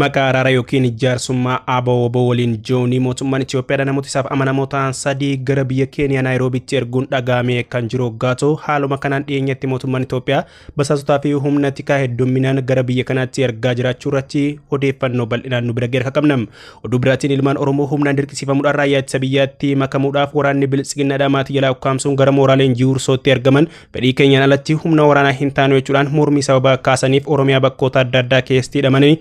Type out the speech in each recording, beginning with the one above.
Maqaa araara yookiin jaarsummaa ABO waliin joonii mootummaan Itoophiyaadha namoota isaaf amanamoo ta'an sadii gara biyya Keeniyaa Naayiroobitti erguun dhaga'amee kan jiru hoggaa haaluma kanaan dhiyeenyatti mootummaan Itoophiyaa basaasotaa fi humna tikaa hedduminaan gara biyya kanaatti ergaa jiraachuu irratti odeeffannoo bal'inaan nu bira geerka qabna. Oduu biraatiin ilmaan Oromoo humnaan dirqisiifamuudhaan raayyaa ittisa biyyaatti makamuudhaaf waraanni biltsiginnaadhaa maatii jalaa ukkaamsuun gara mooraa leenjii Hursootti ergaman fedhii keenyaan alatti humna waraanaa hin taanu jechuudhaan mormii sababa kaasaniif Oromiyaa bakkoota adda addaa keessatti hidhamanii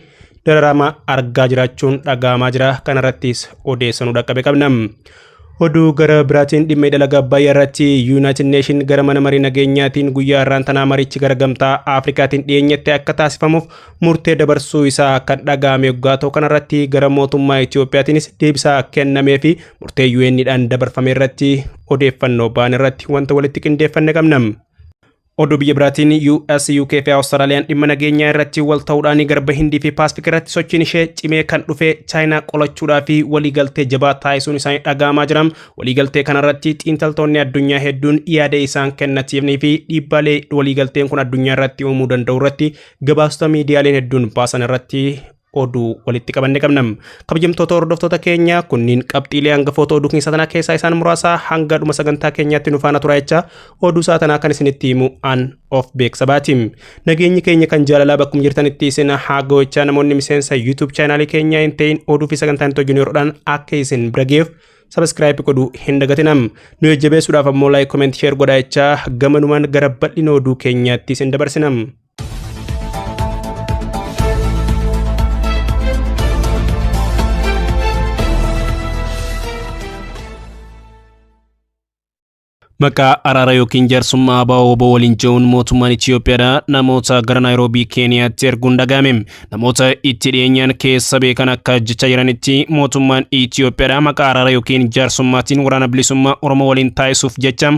dararama argaa jiraachuun dhaga'amaa jira. Kanarrattis odeessanuu dhaqqabe qabna. Oduu gara biraatiin dhimma dalagaa Abbayyaa irratti United Nation gara mana marii nageenyaatiin guyyaa har'aan tanaa marichi gara gamtaa Afrikaatiin dhiyeenyatti akka taasifamuuf murtee dabarsuu isaa kan dhaga'ame yoggaa ta'u kanarratti gara mootummaa Itoophiyaatiinis deebisaa kennamee fi murtee UN'dhaan dabarfame irratti odeeffannoo ba'an irratti wanta walitti qindeeffanne qabna. Oduu biyya biraatiin US, UK fi Awustiraaliyaan dhimma nageenyaa irratti wal ta'uudhaan garba Hindii fi Paasifik irratti sochiin ishee cimee kan dhufe Chaayinaa qolachuudhaa fi waliigaltee jabaa taasisuun isaanii dhaga'amaa jira. Waliigaltee kanarratti xiinxaltoonni addunyaa hedduun yaada isaan kennatanii fi dhiibbaalee waliigalteen kun addunyaa irratti uumuu danda'u irratti gabaasota miidiyaaleen hedduun baasan irratti oduu walitti qabanne qabna. Kabajamtoota hordoftoota keenya kunniin qabxiilee hangafoota oduu keessa tanaa keessaa isaan muraasa hanga dhuma sagantaa keenyaatti nu faana tura jecha oduu isaa tanaa kan isinitti himu an of beeksabaati. Nageenyi keenya kan jaalalaa bakkuma jirtanitti isin haa ga'u namoonni miseensa YouTube chaanaalii keenyaa hin ta'in oduu fi sagantaan itti hojjennu yeroodhaan akka isin bira geef subscribe godhuu hin dagatinam. Nu jajjabeessuudhaaf ammoo like, comment, share godhaa jecha gamanumaan gara bal'ina oduu keenyaatti isin dabarsinam. Maqaa araara yookiin jaarsummaa ABO waliin jiruun mootummaan Itoophiyaadha namoota gara Naayiroobii Keeniyaatti erguun dhaga'ame. Namoota itti dhiyeenyaan keessa beekan akka jecha jiranitti mootummaan Itoophiyaadha maqaa araara yookiin jaarsummaatiin waraana bilisummaa Oromoo waliin taasisuuf jecha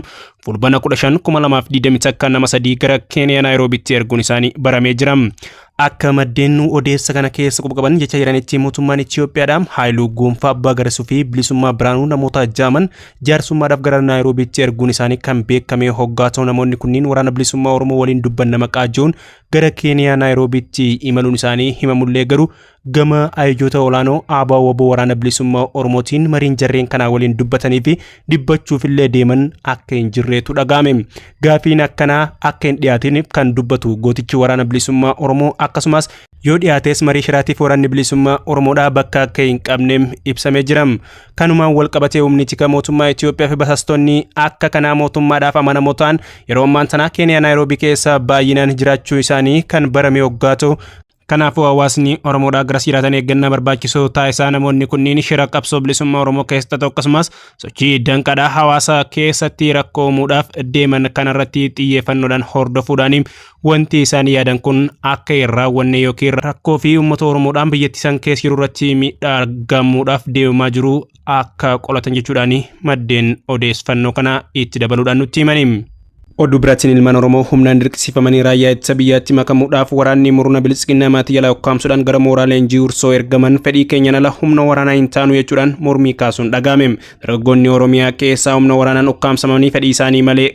fulbana 15,2021 nama sadii gara Keeniyaa Naayiroobiitti erguun isaanii baramee jira. Akka maddeen odeessa kana keessa quba qaban jecha jiranitti mootummaan Itoophiyaadha Haayiluu Gonfaa Abbaa Garsuu fi Bilisummaa Biraanuu namoota jaaman jaarsummaadhaaf gara Naayiroobiitti erguun isaanii kan beekame hoggaa ta'u namoonni kunniin waraana bilisummaa Oromoo waliin dubbanna maqaa jiruun gara Keeniyaa Naayiroobiitti imaluun isaanii himamullee garuu gama ajajoota olaanoo ABO waraana bilisummaa Oromootiin mariin jarreen kanaa waliin dubbatanii fi dubbachuufillee deeman akka hin jirreetu dhaga'ame. Gaafiin akkanaa akka hin dhiyaatin kan dubbatu gootichi waraana bilisummaa Oromoo akkasumas yoo dhiyaates marii shiraatiif waraanni bilisummaa Oromoodhaa bakka akka hin qabne ibsamee jira. Kanumaan wal qabatee humni tika mootummaa Itoophiyaa fi basaastonni akka kanaa mootummaadhaaf amanamoo ta'an yeroo ammaan tanaa Keeniyaa Naayiroobii keessa baay'inaan jiraachuu isaanii kan barame hoggaa ta'u Kanaafuu hawaasni Oromoodhaa gara jiraatan eeggannaa barbaachisoo taasisaa namoonni kunniin shira qabsoo bilisummaa Oromoo keessatti ta'u akkasumas sochii danqadhaa hawaasa keessatti rakkoo uumuudhaaf deeman kanarratti xiyyeeffannoodhaan hordofuudhaan wanti isaan yaadan kun akka hin raawwanne yookiin rakkoo fi uummata Oromoodhaan biyyattii isaan keessa jiru irratti miidhaa argamuudhaaf deemaa jiru akka qolatan jechuudhaan maddeen odeeffannoo kana itti dabaluudhaan nutti himani. Oduu biraatiin ilmaan Oromoo humnaan dirqisiifamanii raayyaa ittisa biyyaatti makamuudhaaf waraanni murna biltsiginnaa maatii jalaa ukkaamsuudhaan gara mooraa leenjii Hursoo ergaman fedhii keenyaan ala humna waraanaa hin taanu jechuudhaan mormii kaasuun dhaga'ame. Dargaggoonni Oromiyaa keessaa humna waraanaan ukkaamsamanii fedhii isaanii malee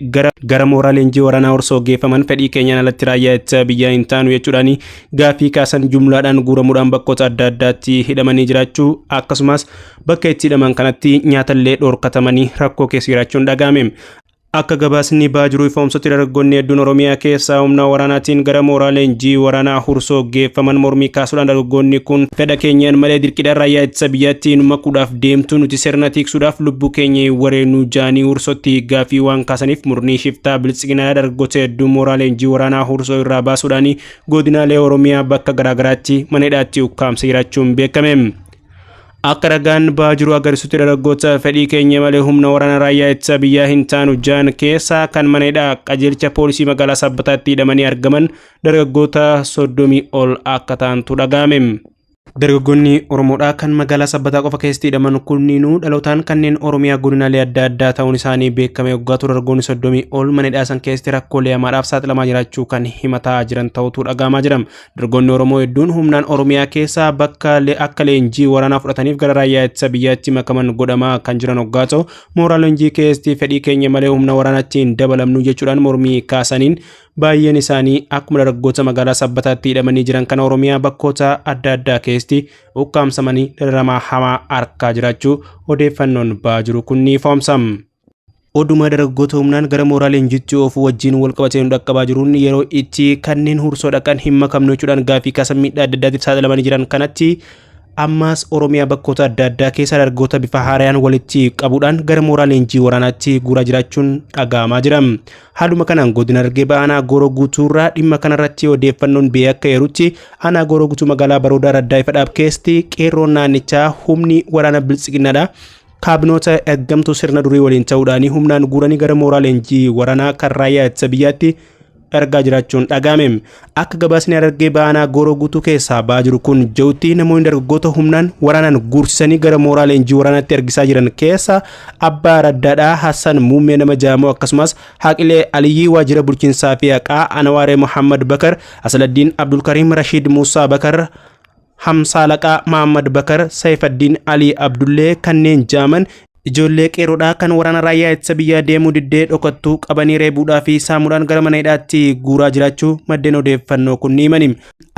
gara mooraa leenjii waraanaa Hursoo geeffaman fedhii keenyaan alatti raayyaa ittisa biyyaa hin taanu jechuudhaan gaafii kaasan jumlaadhaan guuramuudhaan bakkoota adda addaatti hidhamanii jiraachuu akkasumas bakka itti hidhaman kanatti nyaatallee dhorkatamanii rakkoo keessa jiraachuun dhaga'ame. Akka gabaasni ba'aa jiru ifoomsatti dargaggoonni hedduun Oromiyaa keessaa humna waraanaatiin gara mooraa leenjii waraanaa Hursoo geeffaman mormii kaasuudhaan dargaggoonni kun fedha keenyaan malee dirqiidhaan raayyaa ittisa biyyaatti nu makuudhaaf deemtu nuti sirna tiksuudhaaf lubbuu keenya wareenuu jaanii Hursootti gaafii waan kaasaniif murni shiftaa biltsiginaa dargaggoota hedduu mooraa leenjii waraanaa Hursoo irraa baasuudhaan godinaalee Oromiyaa bakka garaagaraatti mana hidhaatti ukkaamsa jiraachuun beekame. Akka ragaan ba'aa jiru agarsiisutti dargaggoota fedhii keenya malee humna waraana raayyaa ittisa biyyaa hin taanu jaan keessaa kan mana hidhaa qajeelcha poolisii magaalaa Sabbataatti hidhamanii argaman dargaggoota 30 ol akka ta'antu dhaga'ame. Dargaggoonni Oromoodhaa kan magaalaa Sabbataa qofa keessatti hidhaman kunniinuu dhalootaan kanneen Oromiyaa godinaalee adda addaa ta'uun isaanii beekame hoggaa ture dargaggoonni 30 ol mana hidhaa san keessatti rakkoolee hamaadhaaf saaxilamaa jiraachuu kan himataa jiran ta'utu dhaga'amaa jira. Dargaggoonni Oromoo hedduun humnaan Oromiyaa keessaa bakka akka leenjii waraanaa fudhataniif gara raayyaa ittisa biyyaatti makaman godhamaa kan jiran hoggaa ta'u mooraa leenjii keessatti fedhii keenya malee humna waraanaatti hin dabalamnu jechuudhaan mormii kaasaniin baay'een isaanii akkuma dargaggoota magaalaa Sabbataatti hidhamanii jiran kana Oromiyaa bakkoota adda addaa keessatti ukkaamsamanii dararamaa hamaa arkaa jiraachuu odeeffannoon ba'aa jiru kun ni ifoomsa. Oduma dargaggoota humnaan gara mooraa leenjiitti oofuu wajjin wal qabatee nu dhaqqabaa jiruun yeroo itti kanneen hursoo dhaqan hin makamne jechuudhaan gaaffii kaasan miidhaa adda addaatiif saaxilamanii jiran kanatti ammas Oromiyaa bakkoota adda addaa keessa dargaggoota bifa haarayaan walitti qabuudhaan gara mooraa leenjii waraanaatti guuraa jiraachuun dhaga'amaa jira. Haaluma kanaan godina Harargee Bahaa aanaa Gooroo Guutuurraa dhimma kanarratti odeeffannoon ba'e akka eerutti aanaa Gooroo Guutuu magaalaa Baroodaa Raddaa Ifadhaab keessatti qeerroon naannichaa humni waraana biltsiginnaadha. Kaabinoota ergamtuu sirna durii waliin ta'uudhaan humnaan guuranii gara mooraa leenjii waraanaa kan raayyaa ittisa biyyaatti ergaa jiraachuun dhaga'ame. Akka gabaasni Harargee Bahaa aanaa Gooroo Guutuu keessaa ba'aa jiru kun jedhutti namoonni dargaggoota humnaan waraanaan guursisanii gara mooraa leenjii waraanaatti ergisaa jiran keessa Abbaa Raddaadhaa Hassan Muummee nama Jaamoo akkasumas Haqilee Aliyyii waajjira bulchiinsaa fi haqaa Anawaaree Muhammad Bakar Asaladdiin Abdulkariim Rashiid Muusaa Bakar Hamsaa Laqaa Mahammad Bakar Saifaddiin Alii Abdullee kanneen jaaman ijoollee qeerroodhaa kan waraana raayyaa ittisa biyyaa deemuu diddee dhokattuu qabanii reebuudhaa fi saamuudhaan gara mana hidhaatti guuraa jiraachuu maddeen odeeffannoo kun ni himani.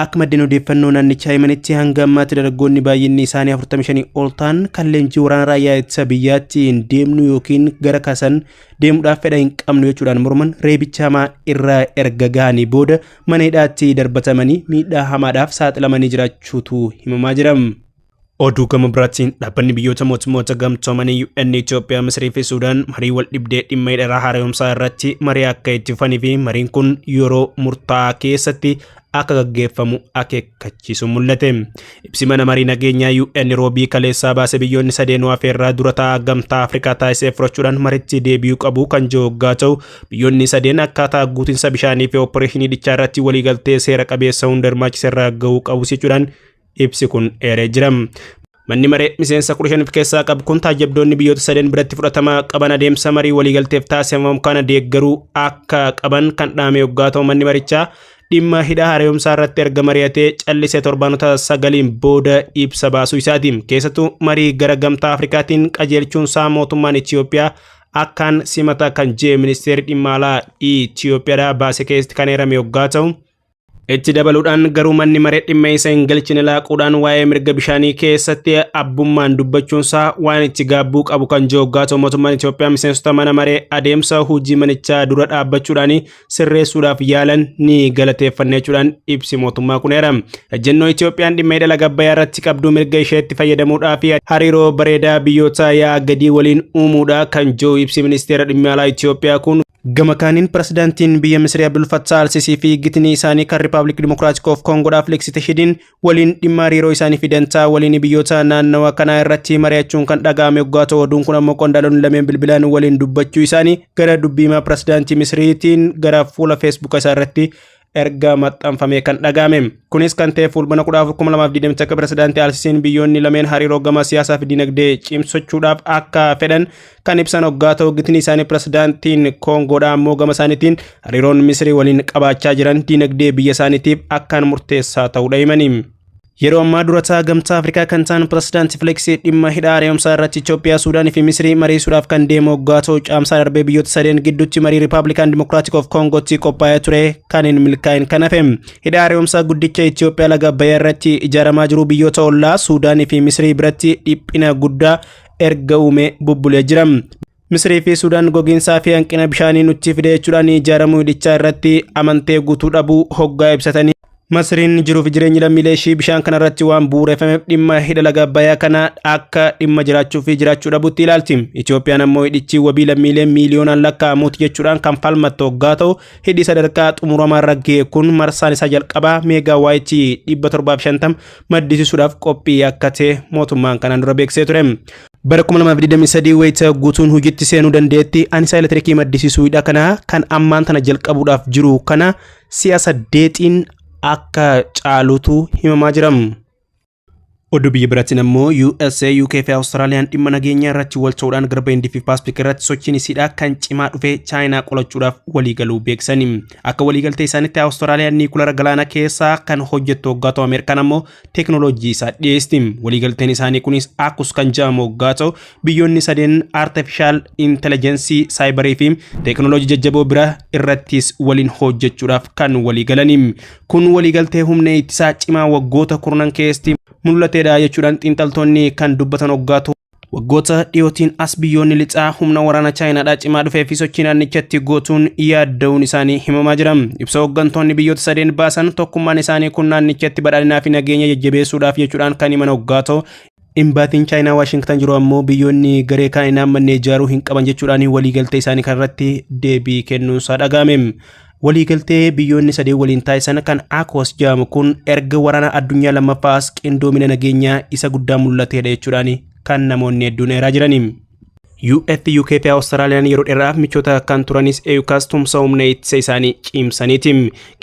Akka maddeen odeeffannoo naannichaa himanitti hanga ammaatti dargaggoonni baay'inni isaanii 45 ol ta'an kan leenjii waraana raayyaa ittisa biyyaatti hin deemnu yookiin gara kasan deemuudhaaf fedha hin qabnu jechuudhaan morman reebicha hamaa irraa erga gahanii booda mana hidhaatti darbatamanii miidhaa hamaadhaaf saaxilamanii jiraachuutu himamaa jira. Oduu gama biraatiin dhaabbanni biyyoota mootummoota gamtoomanii UN Itoophiyaa, Misrii fi Suudaan marii wal dhibdee dhimma hidha haaromsaa irratti marii akka itti fufanii fi mariin kun yeroo murtaa'aa keessatti akka gaggeeffamu akeekkachiisu mul'ate. Ibsi mana marii nageenyaa UN roobii kaleessaa baase biyyoonni sadeen afeerraa dura taa'aa gamtaa Afrikaa taasisee fudhachuudhaan maritti deebi'uu qabu kan jiru hoggaa ta'u biyyoonni sadeen akkaataa guutinsa bishaanii fi opereeshinii hidhichaa irratti waliigaltee seera qabeessa hunda hirmaachise irraa gahuu qabu jechuudhaan ibsi kun eeree jira. Manni maree miseensa 15 of keessaa qabu kun taajjabdoonni biyyoota sadeen biratti fudhatama qaban adeemsa marii waliigalteef taasifamu kana deeggaruu akka qaban kan dhaame hoggaa ta'u manni marichaa dhimma hidha haaromsaa irratti erga mari'atee callisee torbaanota 9 booda ibsa baasuu isaati. Keessattuu marii gara gamtaa Afrikaatiin qajeelchuun isaa mootummaan Itoophiyaa akkaan simata kan jee ministeerri dhimma alaa Itoophiyaadhaa baase keessatti kan eerame hoggaa ta'u. Itti dabaluudhaan garuu manni maree dhimma isa hin galchine laaquudhaan waa'ee mirga bishaanii keessatti abbummaan dubbachuunsaa waan itti gaabbuu qabu kan jiru hoggaa ta'u mootummaan Itoophiyaa miseensota mana maree adeemsa hojii manichaa dura dhaabbachuudhaan sirreessuudhaaf yaalan ni galateeffanne jechuudhaan ibsi mootummaa kun eera. Ejjennoo Itoophiyaan dhimma hidha laga Abbayyaa irratti qabdu mirga isheetti fayyadamuudhaa fi hariiroo bareedaa biyyoota yaa'a gadii waliin uumuudha kan jiru ibsi ministeera dhimma alaa Itoophiyaa kun. Gama kaaniin pirezidaantiin biyya Misrii Abdul Fattah Al-Sisii fi gitni isaanii kan Rippaabilik Dimokiraatik of Koongoodhaaf Felix Tshisekedi waliin dhimma hariiroo isaanii fi dantaa waliin biyyoota naannawa kanaa irratti mari'achuun kan dhaga'ame hoggaa ta'u oduun kun ammoo qondaalonni lameen bilbilaan waliin dubbachuu isaanii gara dubbiimaa pirezidaantii Misriitiin gara fuula Feesbuuka isaa irratti erga maxxanfamee kan dhaga'ame. Kunis kan ta'e fulbana 14/2020 akka pirezidaantii Al-Sisiin biyyoonni lameen hariiroo gama siyaasaa fi dinagdee cimsachuudhaaf akka fedhan kan ibsan hoggaa ta'u gitni isaanii pirezidaantiin Koongoodhaa ammoo gama isaaniitiin hariiroon Misrii waliin qabaachaa jiran dinagdee biyya isaaniitiif akkaan murteessaa ta'uudha himani. Yeroo ammaa dura taa'aa gamtaa Afrikaa kan ta'an pirezidaantii Felix dhimma hidha haaromsaa irratti Itoophiyaa, Suudaanii fi Misrii mariisuudhaaf kan deemu hoggaa ta'u caamsaa darbee biyyoota sadeen gidduutti marii Rippaabilikaan Dimokiraatik of Koongootti qophaa'ee ture kan hin milkaa'in kan hafe. Hidha haaromsaa guddicha Itoophiyaa laga Abbayyaa irratti ijaaramaa jiru biyyoota ollaa Suudaanii fi Misrii biratti dhiphina guddaa erga uume bubbulee jira. Misrii fi Suudaan gogiinsaa fi hanqina bishaanii nutti fide jechuudhaan ijaaramuu hidhichaa irratti amantee guutuu dhabuu hoggaa ibsatanii Masriin jiruuf jireenyi lammiilee ishii bishaan kana irratti waan bu'uureffameef dhimma hidha laga Abbayyaa kana akka dhimma jiraachuu fi jiraachuu dhabuutti ilaalti. Itoophiyaan ammoo hidhichi wabii lammiilee miiliyoonaan lakkaa'amuuti jechuudhaan kan falmattu hoggaa ta'u hidhi sadarkaa xumuramaa irra ga'e kun marsaan isaa jalqabaa meegaa waayitii 750 maddisiisuudhaaf qophii akka ta'e mootummaan kanaan dura beeksisee ture. Bara 2023 wayita guutuun hojiitti seenuu dandeetti annisaa elektirikii maddisiisuu hidha kana kan ammaan tana jalqabuudhaaf jiru kana si'a 8 akka caalutu himamaa jira. Oduu biyya biraatiin ammoo USA, UK fi Awustiraaliyaan dhimma nageenyaa irratti wal ta'uudhaan garba Hindii fi Paasifik irratti sochiin isiidhaa kan cimaa dhufe Chaayinaa qolachuudhaaf waliigaluu beeksisani. Akka waliigaltee isaaniitti Awustiraaliyaan niikulara galaana keessaa kan hojjettu hoggaa ta'u, Ameerikaan ammoo teekinooloojii isaa dhiyeessti. Waliigalteen isaanii kunis AUKUS kan jedhamu hoggaa ta'u, biyyoonni sadeen artificial intelligence, saayibarii fi teekinooloojii jajjaboo bira irrattis waliin hojjechuudhaaf kan waliigalani. Kun waliigaltee humna ittisaa cimaa waggoota kurnan keessatti mul'ateedha jechuudhaan xiinxaltoonni kan dubbatan hoggaa ta'u, waggoota dhiyootiin as biyyoonni lixaa humna waraana Chaayinaadhaa cimaa dhufee fi sochii naannichatti gootuun yaadda'uun isaanii himamaa jira. Ibsa hooggantoonni biyyoota sadeen baasan tokkummaan isaanii kun naannichatti badhaadhinaa fi nageenya jajjabeessuudhaaf jechuudhaan kan himan hoggaa ta'u, Imbaatiin Chaayinaa Waashingtan jiru ammoo biyyoonni garee kaan hin haammanne ijaaruu hin qaban jechuudhaan waliigaltee isaanii kanarratti deebii kennuunsaa dhaga'ame. Waliigaltee biyyoonni sadeen waliin taasisan kan AUKUS jedhamu kun erga waraana addunyaa lammaffaas qindoomina nageenyaa isa guddaa mul'atedha jechuudhaan kan namoonni hedduun eeraa jirani. US, UK fi Awustiraaliyaan yeroo dheeraaf michoota kan turanis AUKUS tumsa humna ittisa isaanii cimsaniiti.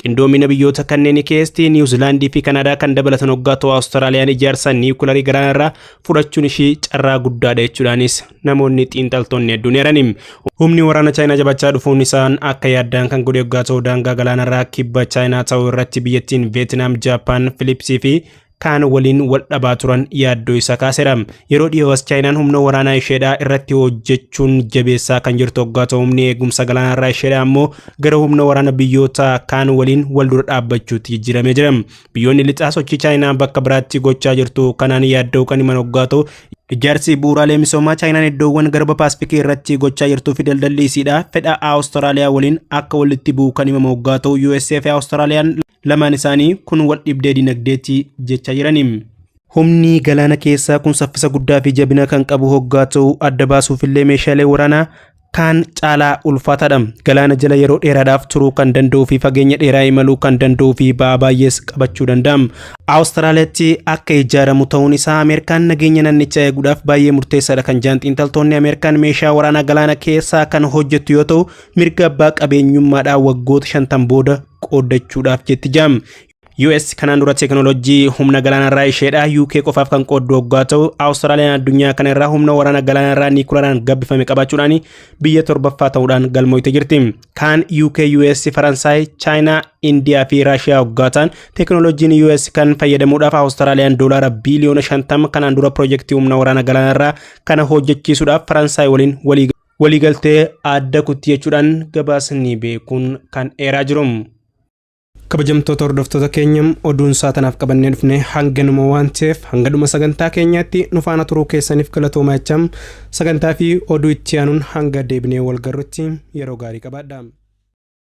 Qindoomina biyyoota kanneen keessatti Niwuzilaandii fi Kanaadaa kan dabalatan hoggaa ta'u, Awustiraaliyaan ijaarsa niwukilarii galaanarraa fudhachuun ishii carraa guddaadha jechuudhaanis namoonni xiinxaltoonni hedduun eerani. Humni waraana Chaayinaa jabachaa dhufuun isaan akka yaaddaan kan godhe hoggaa ta'u, daangaa galaanarraa kibba Chaayinaa ta'uu irratti biyyattiin Veetinaam, Jaappaan, Filiipsii fi kaan waliin wal dhabaa turan yaaddoo isa kaaseera. Yeroo dhiyoo as Chaayinaan humna waraanaa isheedhaa irratti hojjechuun jabeessaa kan jirtu hoggaa ta'u, humni eegumsa galaanarraa isheedhaa ammoo gara humna waraana biyyoota kaan waliin wal dura dhaabbachuutti jijjiiramee jira. Biyyoonni lixaa sochii Chaayinaa bakka biraatti gochaa jirtu kanaan yaaddoo kan himan hoggaa ta'u, ijaarsi bu'uuraalee misoomaa Chaayinaan iddoowwan garba Paasifikii irratti gochaa jirtuu fi daldalli isiidhaa fedha Awustiraaliyaa waliin akka walitti bu'u kan himamu hoggaa ta'u, USA fi Awustiraaliyaan lamaan isaanii kun wal dhibdee dinagdeetti jechaa jirani. Humni galaana keessaa kun saffisa guddaa fi jabina kan qabu hoggaa ta'u, adda baasuufillee meeshaalee waraanaa kaan caalaa ulfaataadha. Galaana jala yeroo dheeraadhaaf turuu kan danda'uu fi fageenya dheeraa imaluu kan danda'uu fi ba'aa baay'ees qabachuu danda'a. Awustiraaliyaatti akka ijaaramu ta'uun isaa Ameerikaan nageenya naannichaa eeguudhaaf baay'ee murteessaadha kan jedhan xiinxaltoonni, Ameerikaan meeshaa waraanaa galaana keessaa kan hojjettu yoo ta'u, mirga abbaa qabeenyummaadhaan waggoota 50 booda qooddachuudhaaf jetti jaam. US kanaan dura teekinooloojii humna galaanarraa isheedha UK qofaaf kan qooddu hoggaa ta'u, Awustiraaliyaan addunyaa kana irraa humna waraana galaanarraa niikularaan gabbifame qabaachuudhaan biyya torbaffaa ta'uudhaan galmooyte jirti. Kaan UK, US, Faransaay, Chaayinaa, Indiyaa fi Raashiyaa hoggaa ta'an, teekinooloojiin US kan fayyadamuudhaaf Awustiraaliyaan $50 biliyoona kanaan dura piroojeektii humna waraana galaanarraa kana hojjechiisuudhaaf Faransaay waliin waliigaltee adda kutti jechuudhaan gabaasni beekuun kan eeraa jiru. Kabajamtoota hordoftoota keenya, oduun isaa tanaaf qabannee dhufne hanganuma waan ta'eef, hanga dhuma sagantaa keenyaatti nu faana turuu keessaniif galatoomaa jechaa, sagantaa fi oduu itti aanuun hanga deebinee wal garrutti yeroo gaarii qabaadha.